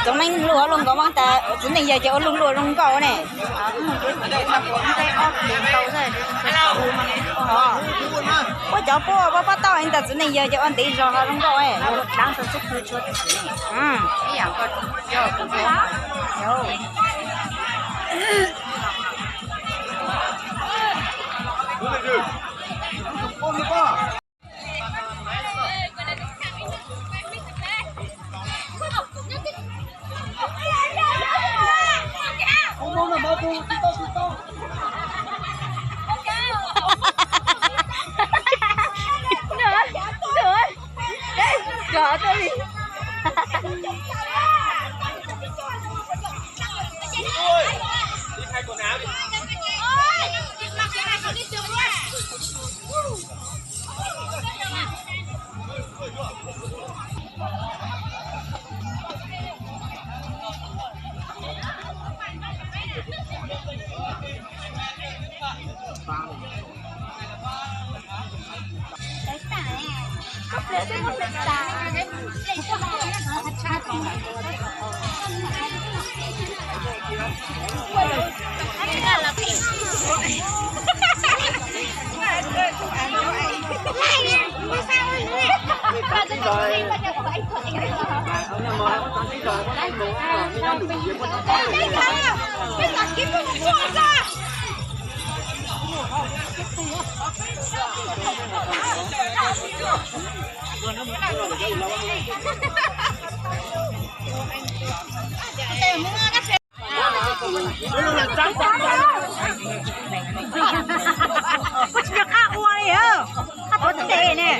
Txoov neej luaj luaj nkaus mas tas txiv neej yawg ces ua luaj luaj zoo nkauj ne. Ua cov puab pab pab tau tas txiv neej yawg ces ua ntev zog ho zoo nkauj. Kuv tsis nco qab ua li, qab tuav tes ne.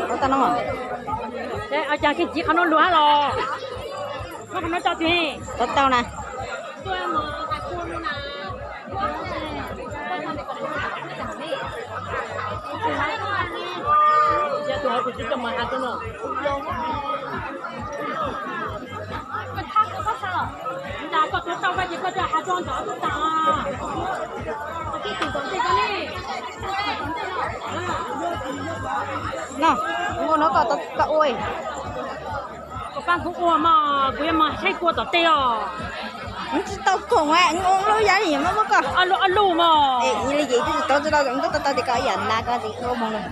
Ua tau no, cas kiag tiv qhov no lug hab los? Muab qhov no tso twg? Tau tau na. No, ua no koj ua. Kuv pab kuv ua mas kuv yuav mus saib kua tom tej os. Tsis tau koom, ua lub yam li muab koj. Ob lub, ob lub mas. Li ces twb tsis tau, tsis tau, tau tau tias koj ib yam na koj ua moog lawm.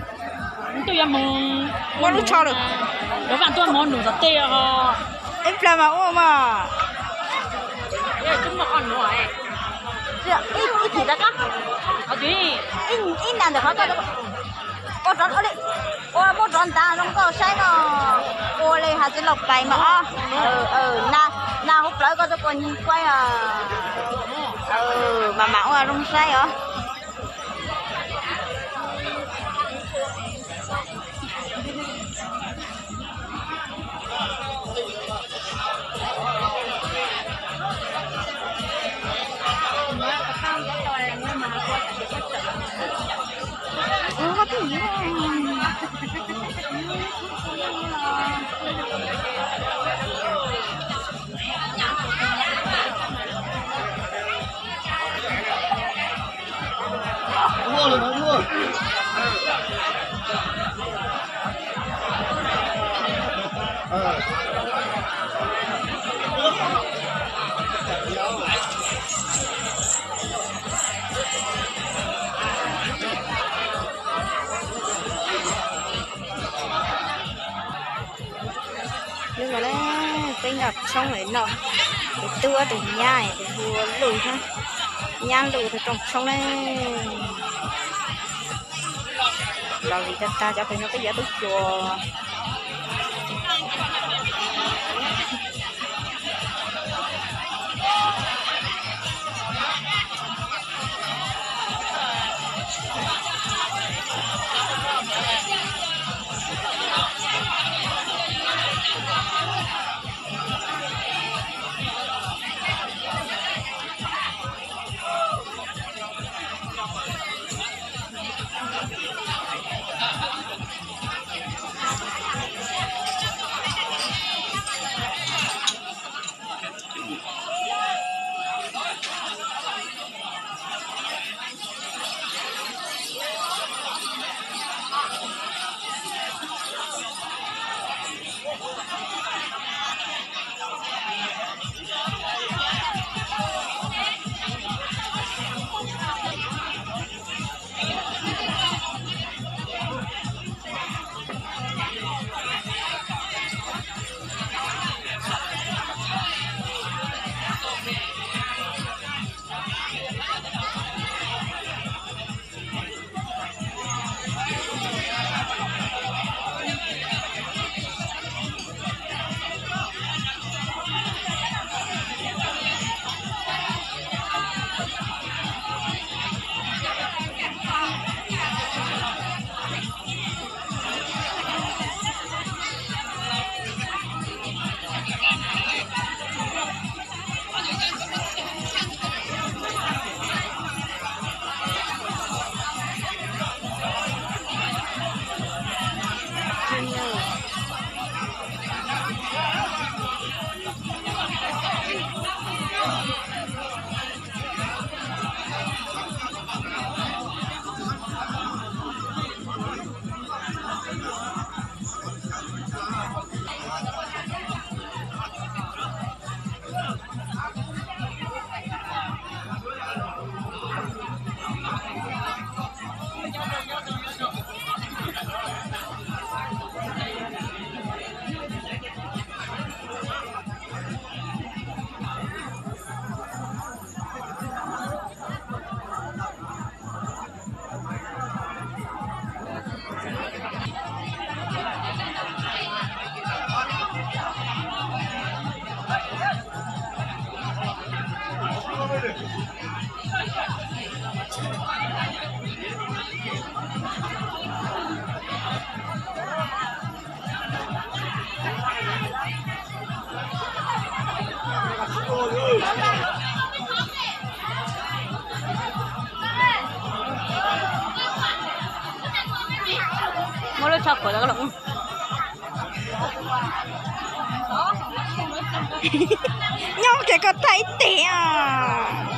Twb yuav moog ua lub tsho lawm. Yuav Vaj Ntuj mov num tom tej os. Ib plag mas ua mas. Ib thim rov qab. Ib nas ntawm qhov koj ua rov li, ua muab rov ntav zoo nkauj saib no. Ua li has txiv laus pais mas os. Nas hauv plawv koj tuaj kua nyiag kuaib os. Mas mam ua zoo saib os. Hnub no peb nkag tshoob no, tus tub tus nyab tus hu Luj, nyab Luj tus rooj tshoob ne. Los vim tag tag cov pem no peb yuav tub xyuas. Tho qhuav los los. Nyob kiag koj thaij ib teg os.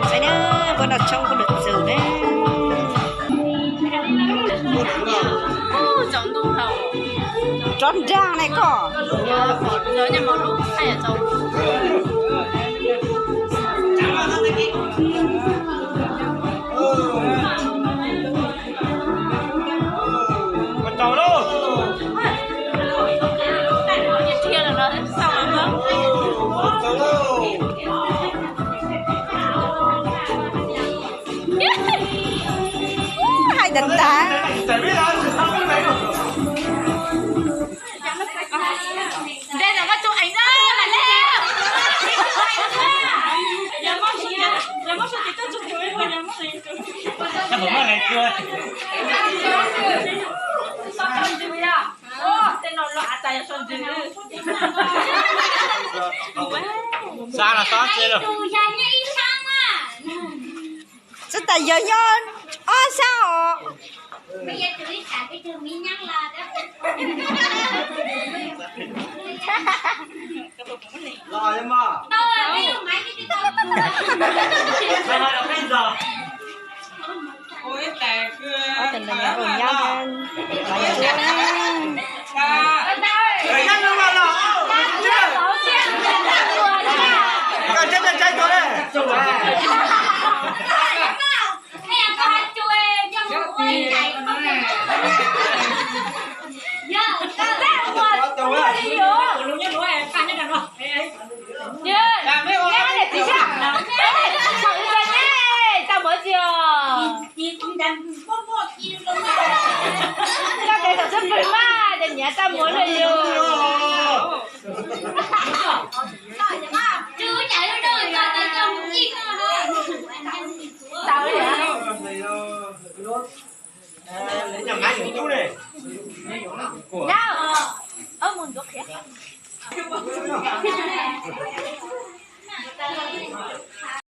Saib na, puab noj tshoob puab noj txwm ne. Tsob nraag ne koj. Hais tag tag. Xav no Txawm tas yawg nyob ob sab os. Ob tug me nyuam nyob,